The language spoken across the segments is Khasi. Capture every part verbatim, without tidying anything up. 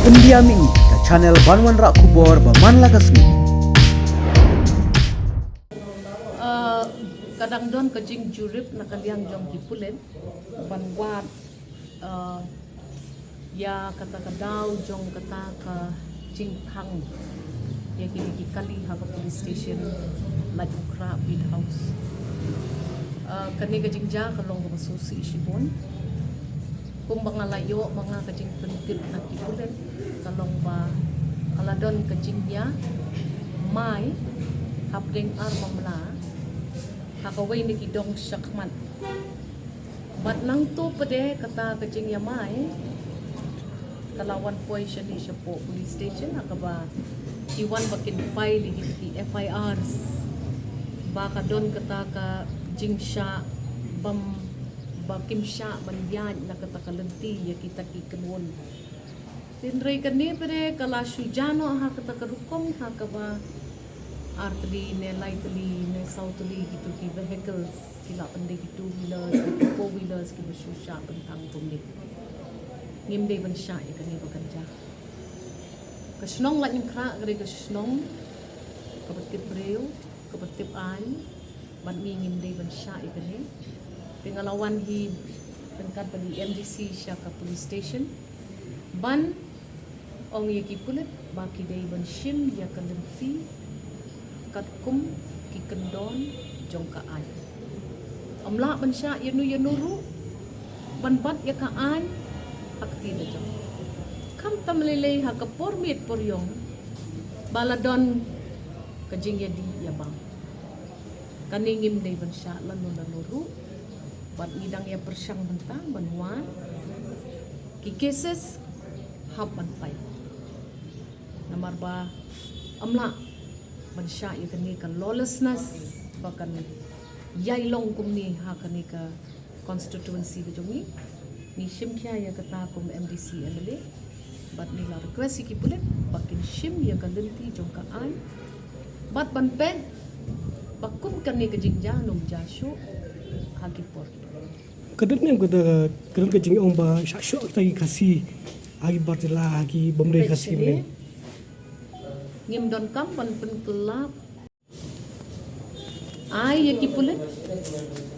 Pyndiam ïa ngi ka channel ban wanrah khubor ba man la ka sngi. Uh, ka dang don ka jingjurip na ka liang jong ki pulit ban wad, uh, ïa kata ka daw jong kata ka jingkhang ïa kine ki kali ha ka police station Laitumkhrah Beat House. Uh, kane ka jingjia ka long kaba sngewsih shibun. Kumba nga la ïoh ma nga ka jingpyntip na ki pulit, ka long ba ka la don ka jingïamai hapdeng ar mamla ha kawei na ki dong shakhmat. Bad nangta pat de kata ka jingïamai ka la wan poi shane shapoh police station ha kaba ki wan ba kin file ïa ki F I Rs ba ka don kata ka jingshah bam ba kim shah ban ïaid na kata ka lynti ïa kita ki kynhun. Hynrei kane pat de ka la shu jia noh ha kata ka rukom ha kaba ar tylli ne lai tylli ne saw tylli kito ki vehicles, ki lah ban dei ki two wheelers, ki four wheelers, kiba shu shah bynta kumne. Ngim dei ban shah ïa kane ba kan jia. Ka shnong Laitumkhrah ka dei ka shnong kaba tip briew, kaba tip aiñ, bad ngi ngim dei ban shah ïa kane. Te nga la wan hi ryngkat bad i M D C sha ka police station ban ong ïa ki pulit ba ki dei ban shim ïa ka lynti katkum ki kyndon jong ka aiñ. Ym lah ban shah ïano ïano ruh ban bat ïa ka aiñ ha kti lajong. Khamtam lei lei ha ka por miet por ïong ba la don ka jingïadih ïabam. Kane ngim dei ban shah lano lano ruh. Bad ngi dang ïa pyrshang mynta ban wan ki cases hap ban file. Namar ba ym lah ban shah ïa kane ka lawlessness ba kan ïai long kumne ha kane ka constituency ka jong ngi. Ngi shim khia ïa kata kum M D C M L A. Bad ngi la request ïa ki pulit ba kin shim ïa ka lynti jong ka aiñ bad ban peit ba kum kane ka jingjia nym jia shuh ha ki por. Ka don ne em ka da, ka don ka jingong ba shah shoh kata ki Khasi ha ki bar jylla, ha ki bym dei Khasi ne? Ngim donkam ban pynkylla. Ai ïa ki pulit,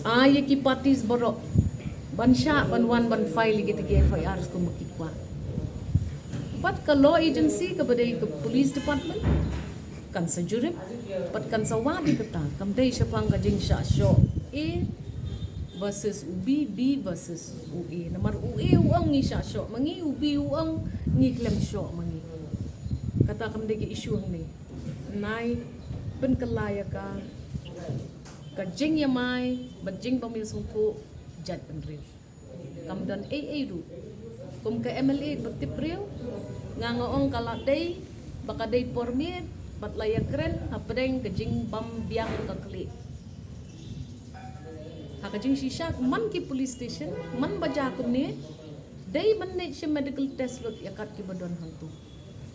ai ïa ki parties baroh ban shah ban wan ban file ïa kita ki F I Rs kumba ki kwah. Bad ka law agency kaba dei ka police department kan sa jurip bad kan sa wad ïa kata. Kam dei shaphang ka jingshah shoh A versus u B, B versus u A. Namar u A u ong ngi shah shoh ma ngi, u B u ong ngi khlem shoh ma ngi. Kata kam dei ka issue hangne. Nai pynkylla ïa ka, ka jingïamai bad jingbym ïasngewthuh jaitbynriew. Kam don ei ei ruh. Kum ka M L A ba tip briew, nga nga ong ka la dei ba ka dei por miet bad la ïakren hapdeng ka jingbym biang ka khlieh. Ha ka jingshisha man ki police station man ba jia kumne dei ban leit shim medical test lut ïa kat kiba don hangto.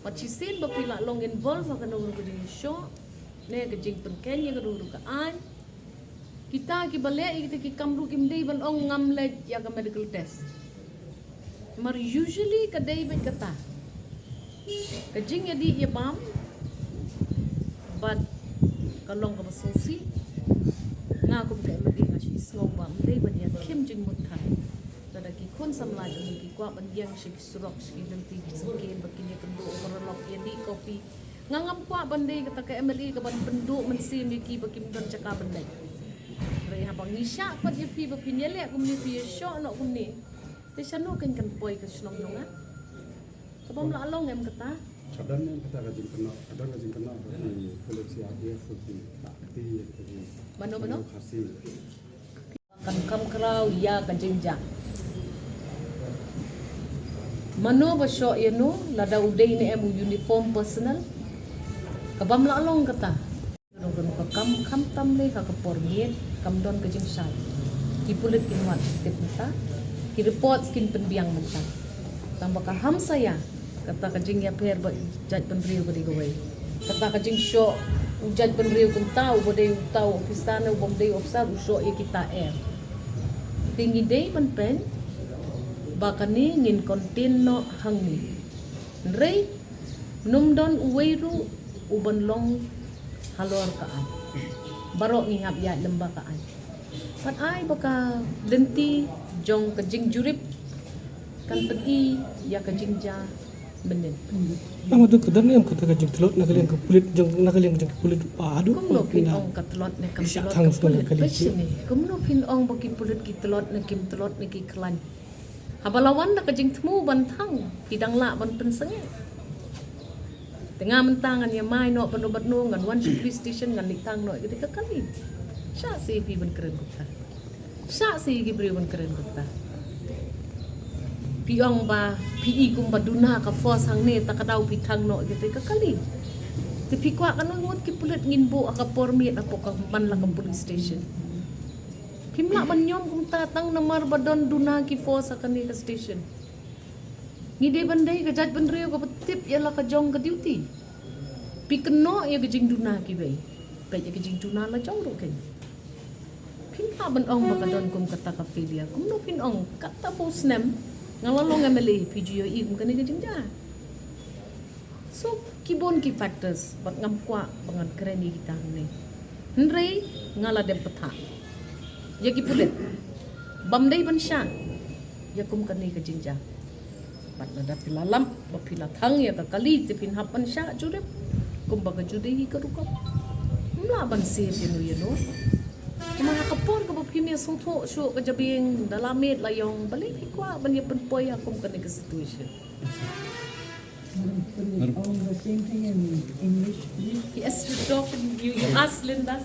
Bad shisien ba phi la long involve ha kano kano ka jingshoh ne ka jingpynkheiñ ïa kano kano ka aiñ, kita kiba leh ïa kita ki kam ruh kim dei ban ong ngam leit ïa ka medical test. Namar usually ka dei beit kata, ka jingïadih ïabam bad ka long kaba sngewsih. Nga kum ka M L A nga shu sngew ba ym dei ban ïakhim jingmut than. Lada ki khun samla jong ngi ki kwah ban ïeng sha ki surok, sha ki lynti ki syngkien ba kin ïakynduh paralok, ïadih coffee, nga ngam kwah ban dei kata ka M L A ka ban pynduh mynsiem ïa ki ba kim don jaka ban leit. Hynrei haba ngi shah pat ïa phi ba phin ïaleh kumne, phi ïashoh noh kumne, te shano kan kan poi ka shnong jong nga? Ka bym lah long em kata? Ka don em kata ka jingkynnoh, ka don ka jingkynnoh ba ki pulit C R P F ki tak kti ïa kita ki. Mano, mano? Khasi. Kan kham khraw ïa ka jingjia. Mano ba shoh ïano lada u dei ne em u uniform personnel? Ka bym lah long kata. Ka kam khamtam lei ha ka por miet kam don ka jingshai. Ki pulit kin wad tip mynta, ki reports kin pynbiang mynta. Tang ba ka hamsaïa kata ka jingïapher bad jaitbynriew ka dei kawei. Kata ka jingshoh u jaitbynriew kumta, uba dei uta u officer ne u bym dei officer, u shoh ïa kita eh. Te ngi dei ban pyn ba kane ngin contain noh hangne. Hynrei ym don uwei ruh uban long halor ka aiñ. Baroh ngi hap ïaid lem bad ka aiñ. Pat ai ba ka lynti jong ka jingjurip kan pyni ïa ka jingjia mynnin. Ym don ka don em kata ka jingtlot na ka liang ka pulit jong na ka liang jong ka pulit ba haduh. Kumno phin ong ka tlot ne kam tlot ka pulit? Kumno phin ong ba ki pulit ki tlot ne kim tlot ne ki khlaiñ? Haba la wan da ka jingthmu ban thang, phi dang lah ban pynsangeh. Te nga mynta ngan ïa mai noh ban u bat noh, ngan wan sha police station, ngan leit thang noh ïa kata ka kali. Shah se phi ban kren kumta. Shah se ki briew ban kren kumta. Phi ong ba phi i kumba duna ka force hangne, ta ka daw phi thang noh ïa kata ka kali. Te phi kwah katno ngut ki pulit ngin buh ha ka por miet hapoh ka man la ka police station. Phim lah ban niam kumta tang namar ba don duna ki force ha kane ka station. Ngi dei ban dei ka jaitbynriew kaba tip ïa la ka jong ka duty. Phi kynnoh ïa ka jingduna kiwei. Peit ïa ka jingduna la jong ruh kein. Phim lah ban ong ba ka don kum kata ka failure. Kumno phin ong kata ba u snem nga la long M L A phi ju ïohi kum kane ka jingjia. So ki bun ki factors bad ngam kwah ba ngan kren ïa kita hangne. Hynrei nga la dep pathah ïa ki pulit bym dei ban shah ïa kum kane ka jingjia. Bad lada phi la lap ba phi la thang ïa ka kali te phin hap ban shah jurip kumba ka ju dei hi ka rukom. Ym lah ban save ïano ïano. Namar ha ka por kaba phim ïa sngewthuh shuh ka jabieng da la miet la ïong, balei phi kwah ban ïa pynpoi ha kum kane ka situation? Madam, could you, madam, on the same thing in English, please? Yes, you talk, you, you ask Linda.